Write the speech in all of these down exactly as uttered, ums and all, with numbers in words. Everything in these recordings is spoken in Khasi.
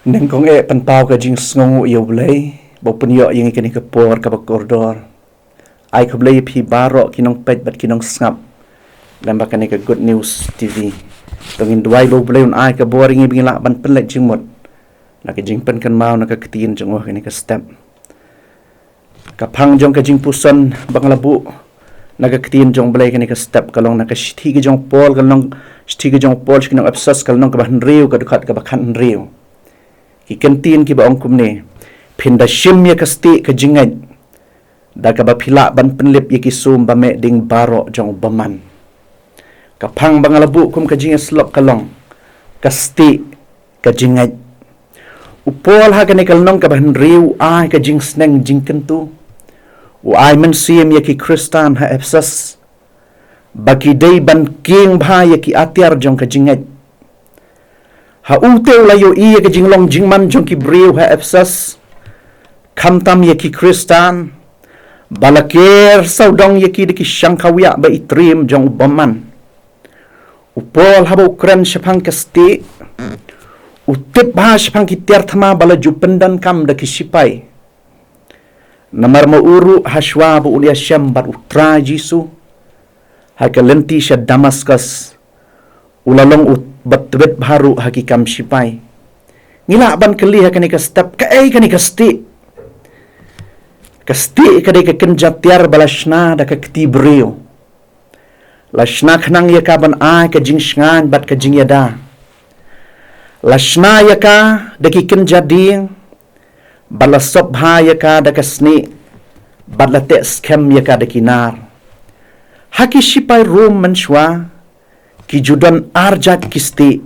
Neng kong e pynpaw ka jingsngew ïa U Blei ba u pynïoh ïa ngi kane ka por kaba kordor. Ai khublei ïa phi baroh ki nongpeit bad ki nongsngap lem bad kane ka Good News T V. To ngin duwai ba U Blei un ai ka bor ïa ngi ba ngin lah ban pynleit jingmut na ka jingpynkynmaw na ka ktien jong u ha kane ka step. Ka phang jong ka jingpuson ba nga la buh na ka ktien jong U Blei kane ka step ka long na ka shithi ka jong u Paul, ka long shithi ka jong u Paul sha ki nong Ephesos, ka long kaba hynriew, ka dkhot kaba khathynriew. Ki kyntien kiba ong kumne: Phin da shim ïa ka stieh ka jingngeit da kaba phi lah ban pynlip ïa ki sum ba meh ding baroh jong u bymman. Ka phang ba nga la buh kum ka jingïasyllok ka long ka stieh ka jingngeit. U Paul ha kane ka lynnong kaba hynriew u ai ka jingsneng jingkyntu, u ai mynsiem ïa ki Khristan ha Ephesos ba ki dei ban kieng bha ïa ki atiar jong ka jingngeit. Ha u te u la ïohi ïa ka jinglong jingman jong ki briew ha Ephesos, khamtam ïa ki Khristan, ba la ker sawdong ïa ki da ki shangkhawiah ba itriem jong u bymman. U Paul haba u kren shaphang ka stieh, u tip bha shaphang ki tiar thma ba la ju pyndonkam da ki shipai. Namar ma u ruh hashwa ba un ïashem bad U Trai Jisu ha ka lynti sha Damaskus, u la long u ba tbit bha ruh ha ki kam shipai. Ngi lah ban kylli ha kane ka step, kaei kane ka stieh? Ka stieh ka dei ka kynja tiar ba la shna da ka kti briew. La shna khnang ïa ka ban ai ka jingshngaiñ bad ka jingïada. La shna ïa ka da ki kynja dieng, bad la sop bha ïa ka da ka snieh, bad la teh skhem ïa ka da ki nar. Ha ki shipai Rom mynshuwa, ki ju don ar jait ki stieh.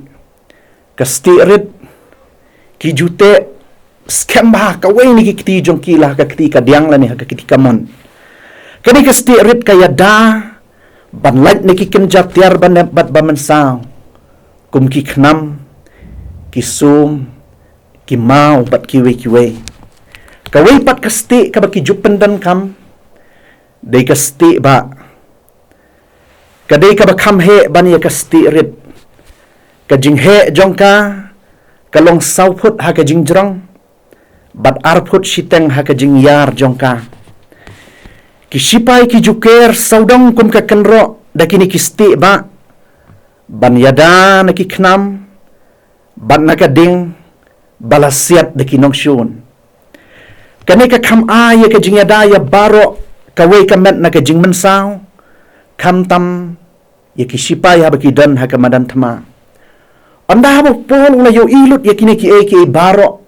Ka stieh rit, ki ju teh skhem bha kawei na ki kti jong ki la ha ka kti kadiang lane ha ka kti kamon. Kane ka stieh rit ka ïada ban lait na ki kynja tiar ba nep bad ba mynsaw, kum ki khnam, ki sum, ki maw bad kiwei kiwei. Kawei pat ka stieh kaba ki ju pyndonkam dei ka stieh bah. Ka dei kaba kham heh ban ïa ka stieh rit. Ka jingheh jong ka ka long saw phut ha ka jingjrong bad ar phut shiteng ha ka jingïar jong ka. Ki shipai ki ju ker sawdong kum ka kynroh da kine ki stieh bah, ban ïada na ki khnam bad na ka ding ba la siat da ki nongshun. Kane ka kham ai ïa ka jingïada ïa baroh kawei ka met na ka jingmynsaw, khamtam ïa ki shipai haba ki don ha ka madan thma. Ynda haba u Paul u la ïohi lut ïa kine kiei kiei baroh,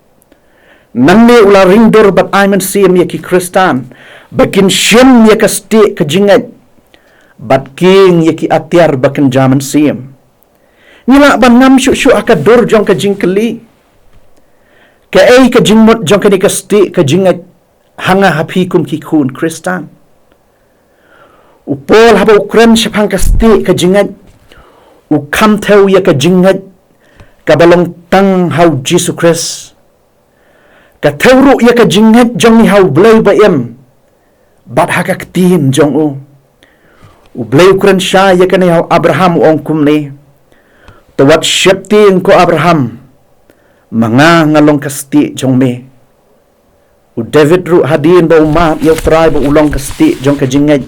nangne u la ringdur bad ai mynsiem ïa ki Khristan ba kin shim ïa ka stieh ka jingngeit bad kieng ïa ki atiar ba kynja mynsiem. Ngi lah ban ngam shuh shuh ha ka dur jong ka jingkylli, kaei ka jingmut jong kane ka stieh ka jingngeit ha nga ha phi kum ki khun Khristan? U Paul haba u kren shaphang ka stieh ka jingngeit, u kham thew ïa ka jingngeit kaba long tang ha U Jisu Khrist. Ka thew ruh ïa ka jingngeit jong ngi ha U Blei ba im bad ha ka ktien jong u. U Blei u kren shai ïa kane ha u Abraham, u ong kumne: To wat sheptieng ko Abraham, ma nga nga long ka stieh jong me. U David ruh hadien ba u mad ïa U Trai ba u long ka stieh jong ka jingngeit,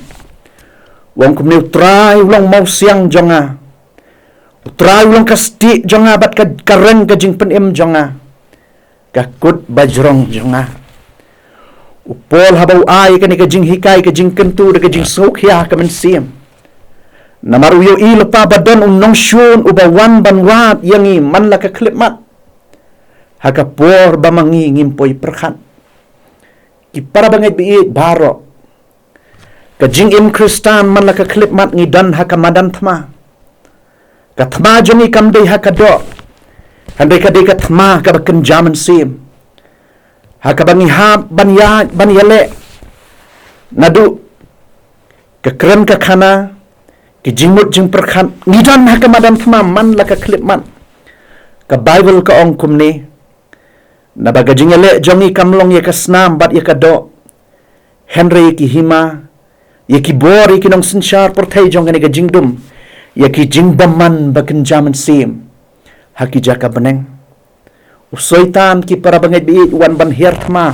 u ong kumne: U Trai u long mawsiang jong nga. U Trai u long ka stieh jong nga bad ka, ka reng ka jingpynim jong nga. Ka kut bajrong jong nga. U Paul haba u ai kane ka jinghikai ka jingkyntu da ka jingsngewkhia ka mynsiem, namar u ïohi lypa ba don u nongshun uba wan ban wad ïa ngi man la ka khyllipmat ha ka por ba ma ngi ngim poi pyrkhat. Ki para bangeit ba ïeit baroh, ka jingim Khristan man la ka khyllipmat ngi don ha ka madan thma. Ka thma jong ngi kam dei ha ka doh, hynrei ka dei ka thma kaba kynja mynsiem, ha kaba ngi hap ban ïaid ban ïaleh. Naduh ka kren ka khana, ki jingmut jingpyrkhat, ngi don ha ka madan thma man la ka khyllipmat. Ka Baibl ka ong kumne: Naba ka jingïaleh jong ngi kam long ïa ka snam bad ïa ka doh, hynrei ïa ki hima, ïa ki bor, ïa ki nongsynshar pyrthei jong kane ka jingdum, ïa ki jingbymman ba kynja mynsiem ha ki jaka bneng. U Soitan, ki para bangeit baieit, u wan ban hiar thma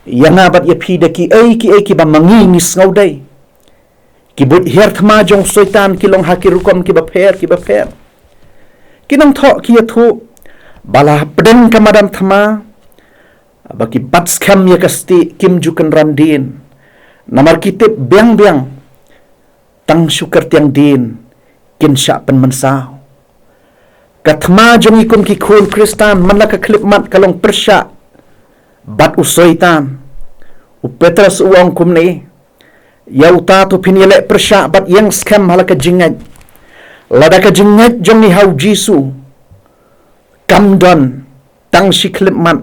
ïa nga bad ïa phi da kiei kiei kiba ma ngi ngi sngewdei. Ki buit hiar thma jong u Soitan ki long ha ki rukom kiba pher kiba pher. Ki nongthoh ki ïathuh ba la hapdeng ka madan thma ba ki bat skhem ïa ka stieh kim ju kynran dien. Namar ki tip biang biang, tang shu kyrtiang dien kin shah pynmynsaw. Ka thma jong ngi kum ki khun Khristan man la ka khyllipmat ka long pyrshah bad u Soitan. U Petros u ong kumne: Ïa uta to phin ïaleh pyrshah bad ïeng skhem ha la ka jingngeit. Lada ka jingngeit jong ngi ha u Jisu kam don, tang shi khyllipmat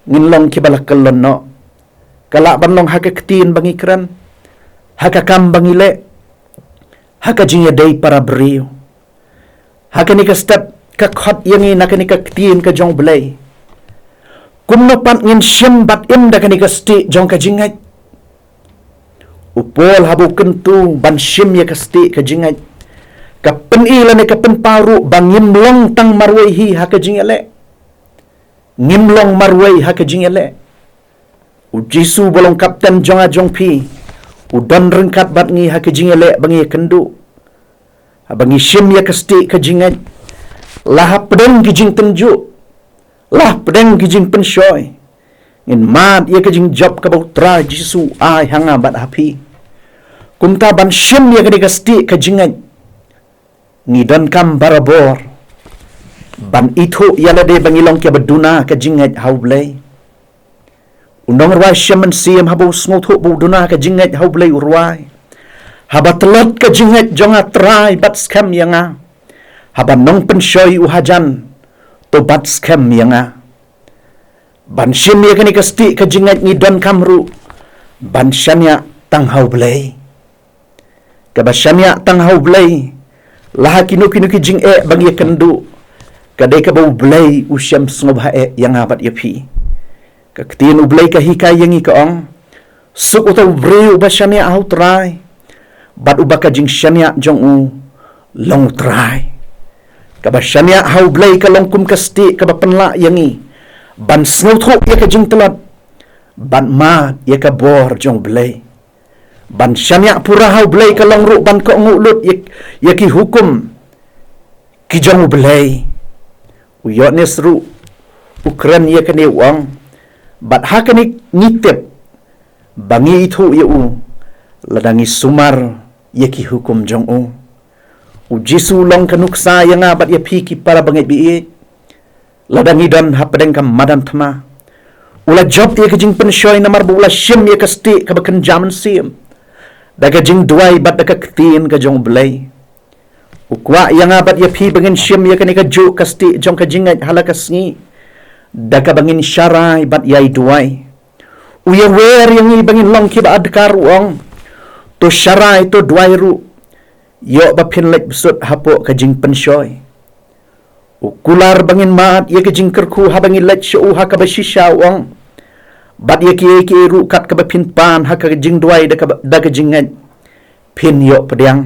ngin long kiba la kyllon noh. Ka lah ban long ha ka ktien ba ngi kren, ha ka kam ba ngi leh, ha ka jingïadei para briew. Ha kane ka step ka khot ïa ngi na kane ka ktien ka jong u Blei. Kumno pat ngin shim bad im da kane ka stieh jong ka jingngeit? U Paul haba u kyntu ban shim ïa ka stieh ka jingngeit, ka pyni lane ka pynpaw ruh ba ngim long tang marwei hi ha ka jingïaleh. Ngim long marwei ha ka jingïaleh. U Jisu ba long kapten jong nga jong phi, u don ryngkat bad ngi ha ka jingïaleh ba ngi ïakynduh. Haba ngi shim ïa ka stieh ka jingngeit, la hapdeng ki jingtynjuh, la hapdeng ki jingpynshoi, ngin mad ïa ka jingjop kaba u Trai Jisu u ai ha nga bad ha phi. Kumta ban shim ïa kane ka stieh ka jingngeit, ngi donkam barabor ban ithuh ïa lade ba ngi long kiba duna ka jingngeit ha u Blei. U nongrwai shimet mynsiem haba u sngewthuh ba u duna ka jingngeit ha u Blei u rwai: Haba tlot ka jingngeit jong nga, Trai, bat skhem ïa nga. Haba nongpynshoi u hajan, to bat skhem ïa nga. Ban shim ïa kane ka stieh ka jingngeit ngi donkam ruh ban shaniah tang ha u Blei. Kaba shaniah tang ha u Blei, la ha kino kino ki jingeh ba ngi ïakynduh, ka dei kaba u Blei u shem sngewbha eh ïa nga bad ïa phi. Ka ktien u Blei ka hikai ïa ngi, ka ong: Suk uta u briew uba shaniah ha u Trai, bad uba ka jingshaniah jong u long u Trai. Kaba shaniah ha u Blei ka long kum ka stieh kaba pynlah ïa ngi ban sngewthuh ïa ka jingtlot bad mad ïa ka bor jong u Blei. Ban shaniah pura ha u Blei ka long ruh ban kohnguh lut ïa, ïa ki hukum ki jong u Blei. U Ïoannis ruh u kren ïa kane, u ong: Bad ha kane ngi tip ba ngi ithuh ïa u, lada ngi sumar ïa ki hukum jong u. U Jisu u long ka nuksa ïa nga bad ïa phi, ki para bangeit baieit. Lada ngi don hapdeng ka madan thma, u la jop ïa ka jingpynshoi namar ba u la shim ïa ka stieh kaba kynja mynsiem da ka jingduwai bad da ka ktien ka jong u Blei. U kwah ïa nga bad ïa phi ba ngin shim ïa kane kajuh ka stieh jong ka jingngeit ha la ka sngi da kaba ngin sharai bad ïai duwai. U ïawer ïa ngi ba ngin long kiba adkar, u ong: To sharai, to duwai ruh, ïoh ba phin leit bsut hapoh ka jingpynshoi. U kular ba ngin mad ïa ka jingkyrkhu haba ngi leit sha u ha kaba shisha, u ong: Bad ïa kiei kiei ruh kat kaba phin pan ha ka jingduwai da kaba, da ka jingngeit, phin ïoh pdiang.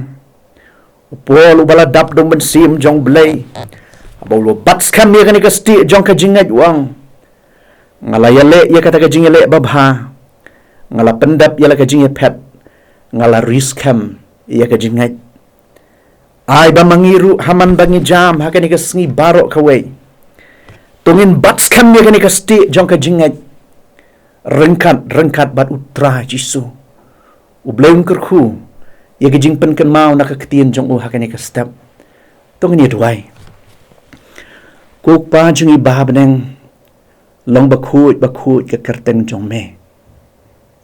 U Paul uba la dap da u Mynsiem jong u Blei, haba u la bat skhem ïa kane ka stieh jong ka jingngeit, u ong: Nga la ïaleh ïa kata ka jingïaleh babha, nga la pyndep ïa la ka jingïaphet, nga la ri skhem ïa ka jingngeit. Ai ba ma ngi ruh ha man ba ngi jam ha kane ka sngi baroh kawei, to ngin bat skhem ïa kane ka stieh jong ka jingngeit ryngkat ryngkat bad u Trai Jisu. U Blei un kyrkhu ïa ka jingpynkynmaw na ka ktien jong u ha kane ka step. To ngin ïa duwai. Ko Kpa jong ngi ba ha bneng, long bakhuid bakhuid ka kyrteng jong me.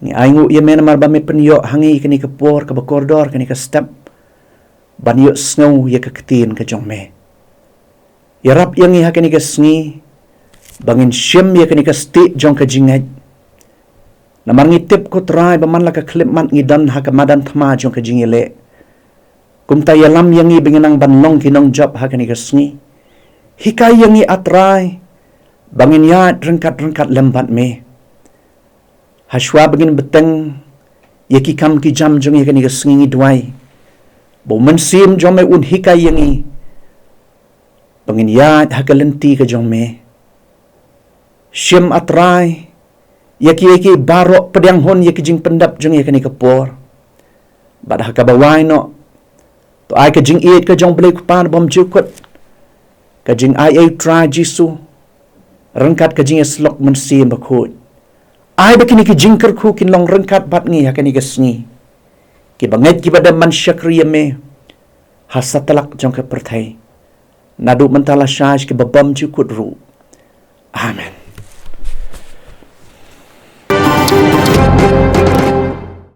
Ngi ainguh ïa me namar ba me pynïoh ha ngi kane ka por kaba kordor, kane ka step, ban ïohsngew ïa ka ktien ka jong me. Ïarap ïa ngi ha kane ka sngi ba ngin shim ïa kane ka stieh jong ka jingngeit. Namar ngi tip, ko Trai, ba man la ka khyllipmat ngi don ha ka madan thma jong ka jingïaleh. Kumta ïalam ïa ngi ba ngin nang ban long ki nongjop ha kane ka sngi. Hikai ïa ngi, ah Trai, ba ngin ïaid ryngkat ryngkat lem bad me. Hashwa ba ngin bteng ïa ki kam ki jam jong ngi ha kane ka sngi, ngi duwai ba u Mynsiem jong me un hikai ïa ngi ba ngin ïaid ha ka lynti ka jong me. Shim, A Trai, ïa ki, ïa ki baroh, pdiang hun ïa ki jingpyndep jong ïa kane ka por. Bad ha kaba wai noh, to ai ka jingïeit ka jong U Blei U Kpa Uba Bymjukut, ka jingaiei U Trai Jisu, ryngkat ka jingïasyllok Mynsiem Bakhuid. Ai ba kine ki jingkyrkhu kin long ryngkat bad ngi ha kane ka sngi. Kiba ngeit kiba dem ban shakri ïa Me ha satlak jong ka pyrthei, naduh mynta lashai sha kiba bymjukut ruh. Amen.